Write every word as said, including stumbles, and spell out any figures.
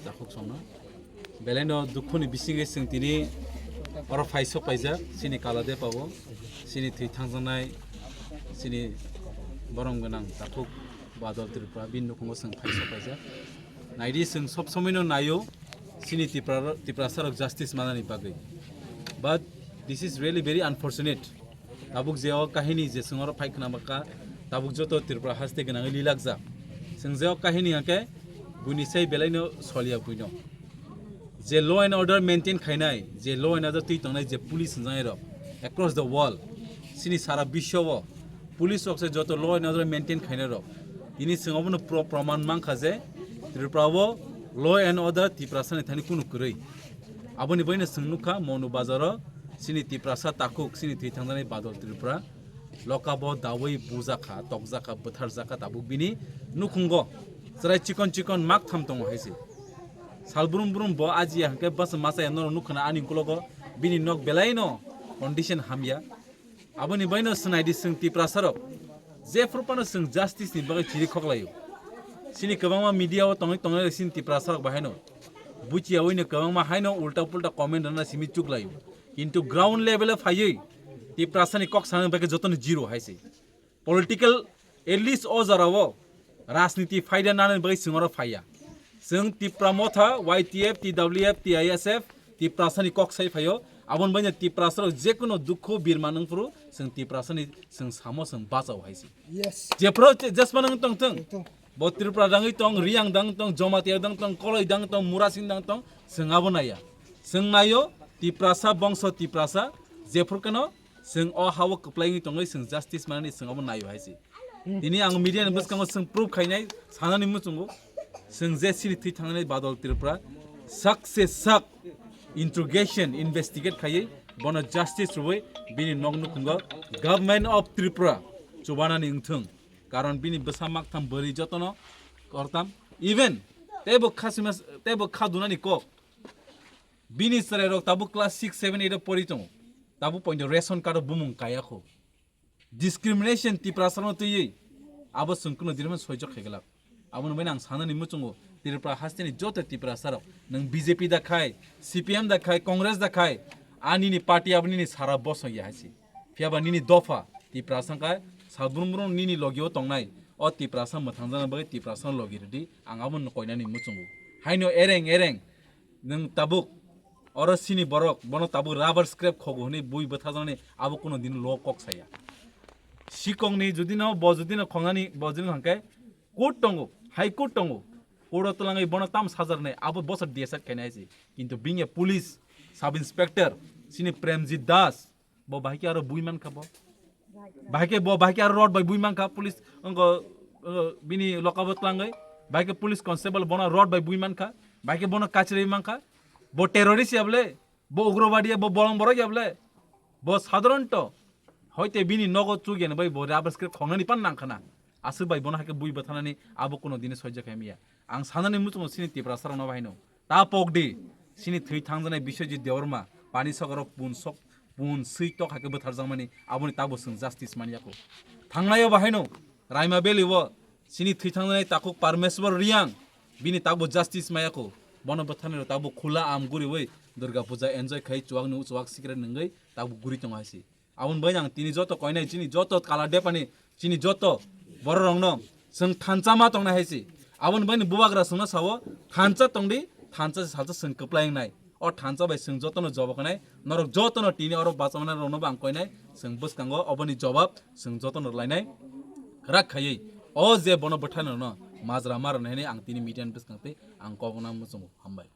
Takhuk songno. Belaino dukhuni bisingo chwng tini oro phai sok paijak, chini Kaladepa o, chini thwi thangjaknai, chini borom gwnang takhuk Badal Tripura, bini nukhungo chwng phai sok paijak. Naidi chwng sob somoino naio, chini Tipra-, Tiprasarok justice manani bagwi. But this is really very unfortunate. Tabuk je o kahini je chwng oro phai khna bakha, tabuk joto Tripura haste gwnangwi lilakjak. Chwng je o kahini hwnkhe buini sai belaino soliya buino. Je law and order maintain khainai, je law and order twi tongnai je police hwnjaknai rok across the world, chini sara biswo o police rok se joto law and order maintain khainai rok. Tini chwng obono pro-, proman mankha je Tripura o law and order Tiprasani thani kunu kwrwi. Aboni baino chwng nukha Monu Bazaro chini Tiprasa takhuk chini thwi thangjaknai Badal Tripura lokabo dawi bujakha, tokjakha, bwtharjakha tabuk bini nukhungo chwrai chikon chikon mak tham tongo hai se. Sal brum brum bo ajiya hwnkhe bwsa machaya norok nukha na ani ukologo bini nok belaino condition hamya. Aboni baino swnaidi chwng Tiprasarok jephru phano chwng justice ni bagwi chiri khoklaio. Chini kwbangma media o tongwi tongnai chini Tiprasarok bahaino buchiyawi no kwbangma haino ulta pulta comment rwna simi chuklaio. Kintu ground level o phaiwi Tiprasani kok sanani bagwi jotono zero hai se. Political, at least o jora o rajniti phaida nani bagwi chwng oro phaiya. Chwng Tipra Motha, Y T F, T W F, T I S F, Tiprasani kok sai phaio. Aboni baino Tiprasarok jekunu dukhu birma nungphuru chwng Tiprasani chwng samo chwng bachao hai se. Yes. Jephru je-, jesma nang tong thung. Tong thung. Bo Tripura dangwi tong, Riyang dang tong, Jamatia dang tong, Koloi dang tong, Murasing dang tong, chwng abo naiya. Chwng naio Tiprasa bongso Tiprasa, jephru keno chwng o ha-o kwplai wngwi tongwi chwng justice manani chwng abo naio hai se. Hmm. Tini ang media ni bwskango chwng proof khainai sanani muchungo. Chwng je chini thwi thangnani Badal Tripura sak se sak interrogation, investigate khaiwi bono justice rwui bini nok nukhungo Government of Tripura chubanani wngthung. Karon bini bwsa maktham bwrwi jotono kortam. Even teibo kha sima, teibo kha dunani kok. Bini chwrairok tabuk class six, seven, eight o pori tongo. Tabuk poito ration card o bumung kaya kho. Discrimination Tiprasarokno twiwi abo chwng kuno dinaimano soijo khaiglak. Aboni baino ang sanani muchungo Tripura hasteni joto Tiprasarok, nwng B J P da khai, C P M da khai, Congress da khai, a nini party abo nini sara bosong ya hai se. Phiyaba nini dopha Tiprasa wngkha, salbrum brum nini logio tongnai, o Tiprasa mwthangjakna bagwi Tiprasano logi rwdi, ang abono koinani muchungo. Haino ereng ereng nwng tabuk oro sini borok bono tabuk rubber scrap khogo hwnwi bui bwthajaknani abo kuno dino lo kok saya. Sikongni judino bo judino khongnani bo judino hwnkhe court tongo, High Court tongo, court o twlangwi bono tam sajarnai abo bosor D S R khainai se. Kintu bini police sub inspector sini Premjit Das, bo bahai khe aro bui mankha bo. Bahai khe bo, bahai khe aro rod bai bui mankha police, wngkha, wngkha bini lokabo twlangwi. Bahai khe police constable bono rod bai bui mankha. Bahai khe bono kachirwi mankha. Bo terrorist ya bole, bo ugrobadi ya, bo bolong borok ya bole. Bo sadharanto hoite bini nogo chuk ya bai bo rubber scrap khongnani pan nangkhana. Aswk bai bono hai khe bui bwthanani abo kuno dini soijo khaimiya. Ang sanani muchungo sini Tiprasarokno bahaino. Ta pokdi, sini thwi thangjaknai Biswajit Debbarma, pani sokoro pun sok, pun swi tok hai khe bwtharjakmani, aboni tabuk chwng justice manya kho. Thangnaio bahaino, Raima Valley o, sini thwi thangjaknai takhuk Parmeswar Riyang, bini tabuk justice maya kho. Bono bwtharnai tabuk khula am guriwi Durga Puja enjoy khai chuwak nung chuwak sikre nungwi tabuk guri tongo hai se. Aboni bai ang tini joto koinai chini joto Kala Depani chini joto bororokno chwng thansa ma tongnai hai se. Aboni bai bubagra chwngno sao thansa tongdi, thansa se salsa chwng kwplai wngnai. O thansa bai chwng jotono jobab khainai, norok jotono tini oro bachama rokno bo ang koinai, chwng bwskango oboni jobab chwng jotono rwlainai. Kwrak khaiwi o je bono bwtharnai rokno majra ma rwnai hinwi ang tini media ni bwskang tei ang kok no muchungo. Hambai.